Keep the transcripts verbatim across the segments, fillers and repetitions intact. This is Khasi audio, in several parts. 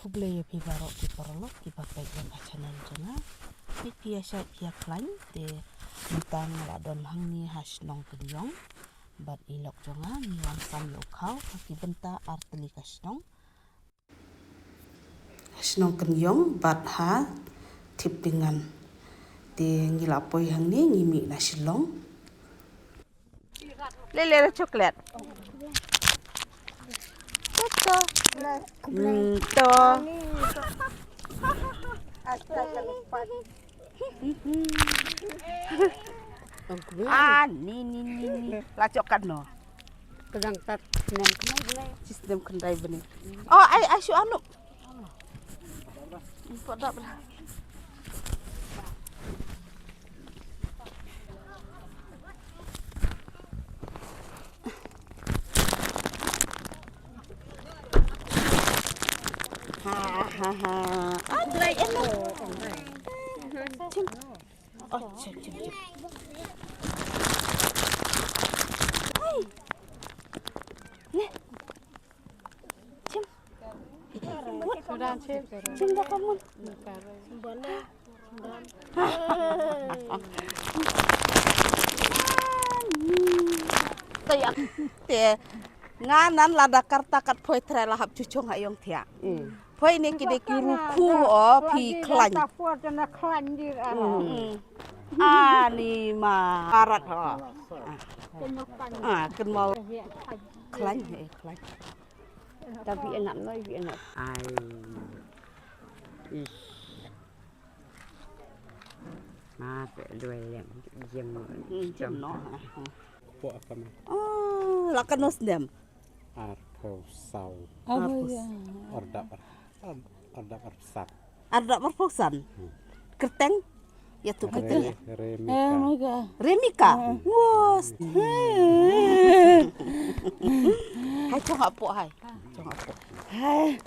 Khublei ïa phi baroh ki paralok kiba peit ïa ka channel jong nga. Peit phi ïa shait phi ïa khlaiñ te mynta nga la don hangne ha shnong Kynïong bad i lok jong nga ngi wan sam ïa u khaw ha ki bynta artylli ka shnong. Ha shnong Kynïong bad ha Thipdingan. Te ngi la poi hangne ngi mih na Shillong. Lele la chocolate. Toto. Hmm, to. Ah, ni, ni, ni, ni. La chocolate no. Kadang tat nem kena bene. Sis nem kendai bene. Oh, ai, ai, shu anu. Podap lah. Ha, ha, ha. Ah, dry enough. Chim. Oh, chim, chim, chim. Hai. Ni. Chim. Sudan, chim. Chim da kamu. Te nga nan lada karta kat poi trai la hap chuchong ha ïong thiah. Poi ne ki de ki ruku o phi khlaiñ. Ani ma arat ho. Ah, kynmaw khlaiñ, eh, khlaiñ. Ta bi anak noi bi anak. Ai. Ish. Ma pe doi lem jem. Hmm, jem no. Pok apa ma? Oh, la ka nos dem. Arphew saw. Apa ya? Arphew. Arda, arda, arphew san. Arda arphew san. Hmm. Kyrteng? Ya tu kyrteng. Re-, Remika. Eh, Remika. Remika. Hmm. Wos. Hmm. Hai chong apo hai. Chong apo. Hai.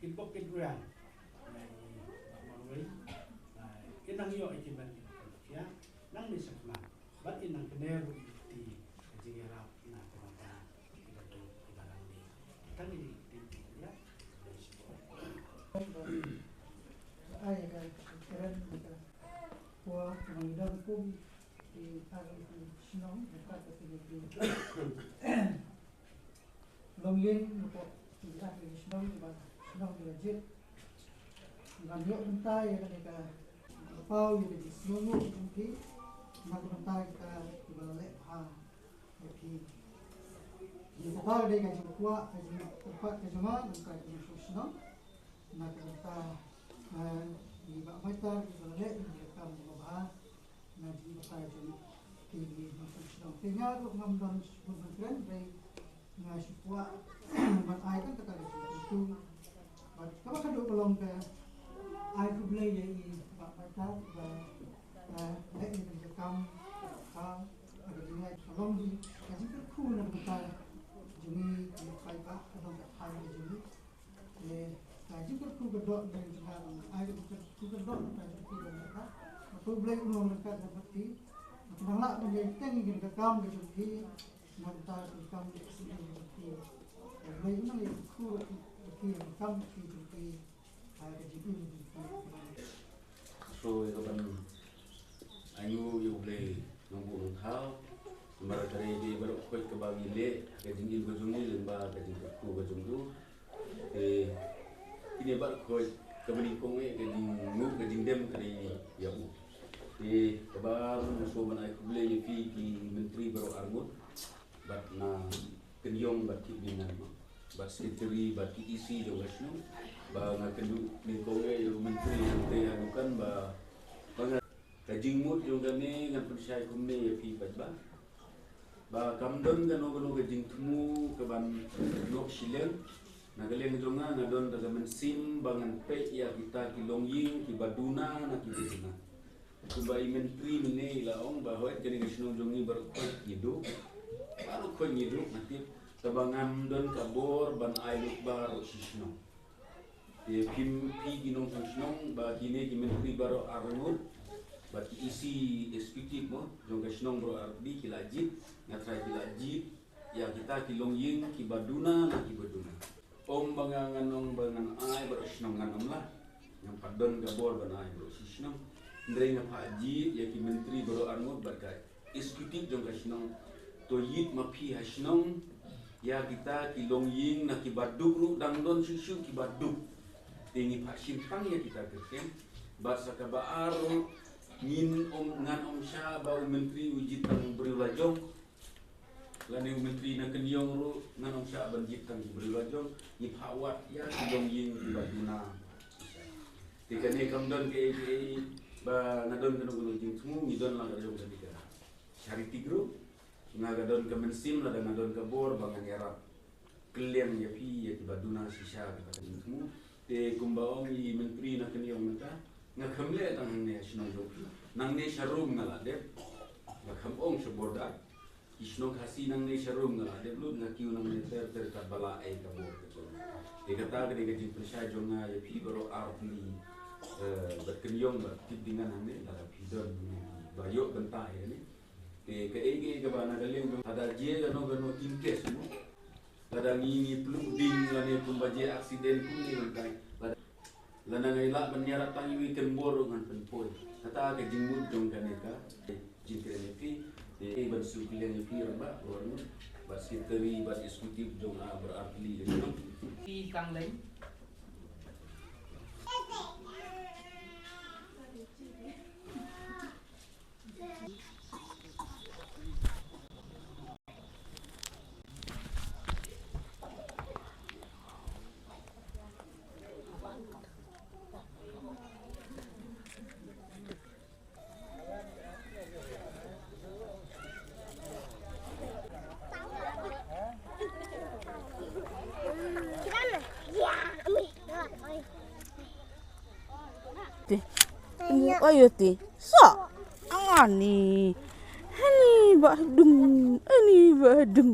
Kin pok kin rang. Kin nang ïoh ïa ki ban ïoh. Ïa, nang ni sha khmat. Bad kin nang kner ruh ïa ki kti ka jingïarap na ka bynta ki baduk ki barangli. Tang ïa ki kti ki ïa. Ai ka kren ka. Wa nang dang kum ki ar ki shnong ka ka ki. Longïing, ngi pok, ngi ïa, ngi shnong, ngi ba, shnong, ngi la jied. Ngi ban ïoh bynta ïa kane ka, ka paw ïa ka jingsngewnguh jong phi. Na ka bynta kita kiba la leh bha ïa phi. Ngi kata ka dei ka jingkwah, ka jingkwah ka jong nga, na ka bynta ka jingsngew shnong. Na ka bynta, eh, ngi ba maitar kiba la leh ïa ka kam jong nga bha. Na jingbatai jong ki nongshong shnong. Te nga ruh ngam don shibun ban kren, hynrei nga shu kwah ban ai tang kata ka jingkyntu. Bad kaba khatduh ka long ka ai khublei ïa i Bah Maitar ba, eh, leh ïa ka kam ka, ka jingleh ka long hi ka jingkyrkhu na ka bynta jong ngi ki paidbah, ka long ka thaiñ ka jong ngi. Te ka jingkyrkhu ka doh na ka jingkyrkhu ka doh na ka jingkyrkhu ka doh na ka. Ka tu Blei un long ryngkat bad phi. Ka nang lah ban ïai teng ïa ka kam ka jong phi. Na ka bynta ka kam ka jong phi. Ka Blei un long ïa ka kyrkhu ka phi ka kam ka jong phi. Ka jingkyrkhu ka jong phi. So ïa ka ban Ainguh ïa U Blei Nongbuh Nongthaw. Namar ka dei baroh khoit kaba ngi leh ka jingim ka jong ngi lyngba ka jingkyrkhu ka jong u. Te kine baroh khoit kaba nyngkong eh ka jingnguh ka jingdem ka dei ïa u. Te kaba nga shu ban ai khublei ïa phi ki myntri baroh arngut. Bad na Kynïong bad Thipbingan bad secretary bad ki E C jong ka shnong. Ba nga kynduh nyngkong eh ïa u myntri hangtei ha dukan ba, ba nga Ka jingmut jong kane ngan pynshai kumne ïa phi paidbah. Ba kam don kano kano ka jingthmu kaban noh shiliang. Na ka liang jong nga nga don da ka mynsiem ba ngan peit ïa kita ki longïing kiba duna na kiba duna. Kumba i myntri mynne i la ong ba hooid kane ka shnong jong ngi baroh khoit ngi duh. Baroh khoit ngi duh nga tip. Taba ngam don ka bor ban ai lut baroh shi shnong. Te phim phi ki nongshong shnong ba kine ki myntri baroh arngut bad ki E C executive mo jong ka shnong baroh arngut ki la jied, nga tharai ki la jied ïa kita ki longïing kiba duna na kiba duna. Nga ngan ong ba ngan ai baroh shnong ngan ym lah. Ngam pat don ka bor ban ai baroh shi shnong. Hynrei nga phah jied ïa ki myntri baroh arngut bad ka executive jong ka shnong. To ïit ma phi ha shnong ïa kita ki longïing na kiba duk ruh dang don shuh shuh kiba duk. Te ngi phah shim tang ïa kita ki kem. Bad sa kaba ar ruh ngin ym, ngan ym shah ba u myntri u jied tang briew la jong. Lane u myntri na Kynïong ruh ngan ym shah ban jied tang briew la jong, ngi phah wad ïa ki longïing kiba duna. Te kane kam don kaei kaei ba nga don kano kano jingthmu, ngi don la ka jong kane ka charity group. Nga ka don ka mynsiem lada nga don ka bor ba ngan ïarap kylliang ïa phi ïa kiba duna shisha kiba jingthmu. Te kumba ong i myntri na Kynïong mynta, nga kham leh tang hangne ha shnong jong phi. Nangne sha Rum nga la dep. Nga kham ong sha border. Ki shnong Khasi nangne sha Rum nga la dep lut, nga kiew nangne ter ter katba la ei ka bor ka jong. Te kata ka dei ka jingpynshai jong nga ïa phi baroh artylli, eh, bad Kynïong bad Kipdingan hangne, lada phi don ba ïoh bynta ïa kane. Te kaei kaei kaba na ka liang jong, lada jia kano kano in case mo. Lada ngi, ngi pynlong ding lane kumba jia accident kumne ngan kai. Lada, lada ngi lah ban ïarap tang iwei ken bor ruh ngan pynpoi. Kata ka jingmut jong kane ka jingkren ïa phi. Te ban shu kylliang ïa phi rangbah, bor ruh. Bad secretary, bad executive jong, ah, bar artylli ka jong. Phi Kang Leng. Ti. Ini ayo ti. Sa. Ani. Ani ba dum. Ani ba dum.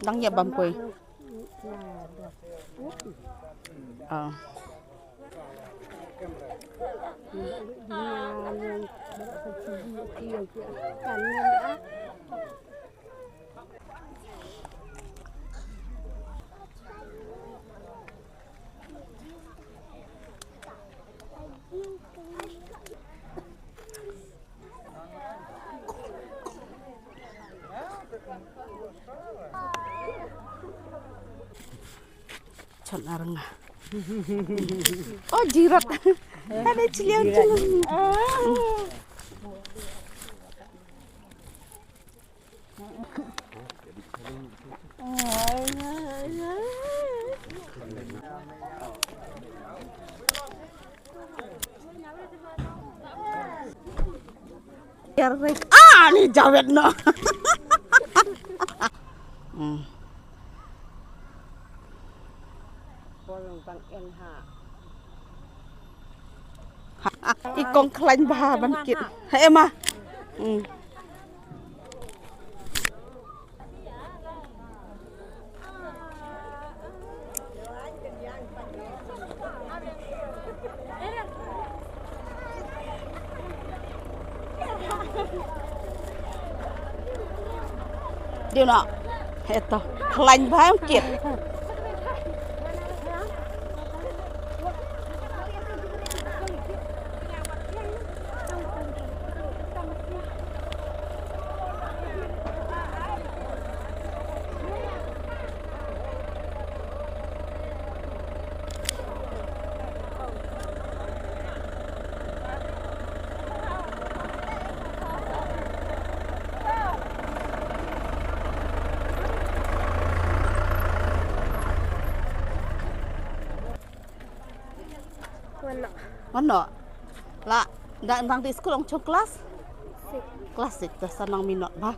Dang ïa bam koi. Ah. Chon arnga. Oh, jirat. Ada cilian cilian. Ah, ni jawet no. Hmm. I kong khlaiñ bha ban kit. Ha, Emma. Hmm. Juna, eto, khlaiñ bha ong kit. Mano? La, dang, dang dei skul ong chong klas? Klas six, da sa nang minot bha.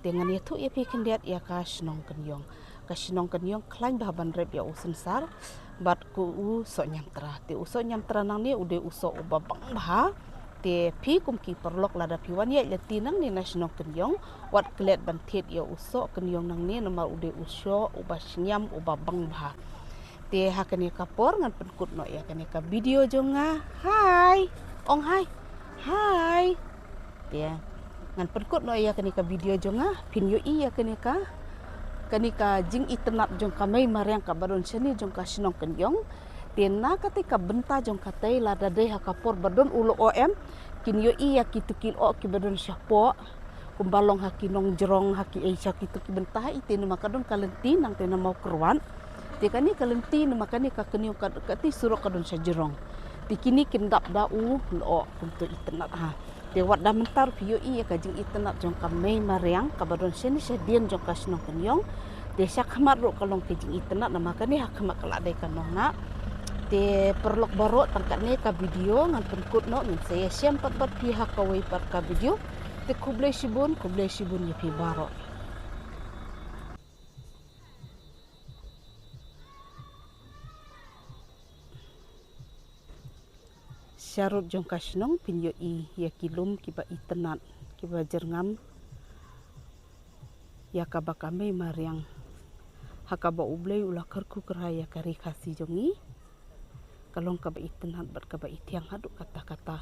Te ngan ïathuh ïa phi khyndiat ïa ka shnong Kynïong. Ka shnong Kynïong khlaiñ bha ban rep ïa u synsar bad ko u soh Niamtra. Te u soh Niamtra nangne u dei u soh uba bang bha. Te phi kum ki paralok lada phi wan ïaid lynti nangne na shnong Kynïong, wat klet ban thied ïa u soh Kynïong nangne namar u dei u soh uba shngiam uba bang bha. Te ha kane ka por ngan pynkut noh ïa kane ka video jong nga. Hai. Ong hai. Hai. Te ngan pynkut noh ïa kane ka video jong nga. Phin ïohi ïa kane ka, kane ka jingitynnad jong ka mei mariang kaba don shane jong ka shnong Kynïong. Te na kata ka bynta jong kata lada dei ha ka por ba don u lyoh em, kin ïohi ïa kitu ki lyoh kiba don shapoh. Kumba long ha ki nongjrong, ha ki ei sha kitu ki bynta, ite namar ka don ka lynti nangta na Mawkyrwat. Te kane ka lynti namar kane ka Kynïong ka, kata surok ka don sha jrong. Te kine kin dap da u lyoh kumto itynnad ha. Te wat da mynta ruh phi ïohi ïa ka jingitynnad jong ka mei mariang kaba don shane shadien jong ka shnong Kynïong. Te shakhmat ruh ka long ka jingitynnad namar kane ha khmat ka la dei ka nongnah. Te paralok baroh tang kane ka video ngan pynkut noh, ngin sa ïashem pat bad phi ha kawei pat ka video. Te khublei shibun, khublei shibun ïa phi baroh. Sharud jong ka shnong phin ïohi ïa ki lum kiba itynnad, kiba jyrngam ïa kaba ka mei mariang ha kaba U Blei u la kyrkhu kyrhai ïa ka ri Khasi jong ngi. Ka long kaba itynnad bad kaba ithiang haduh katta katta.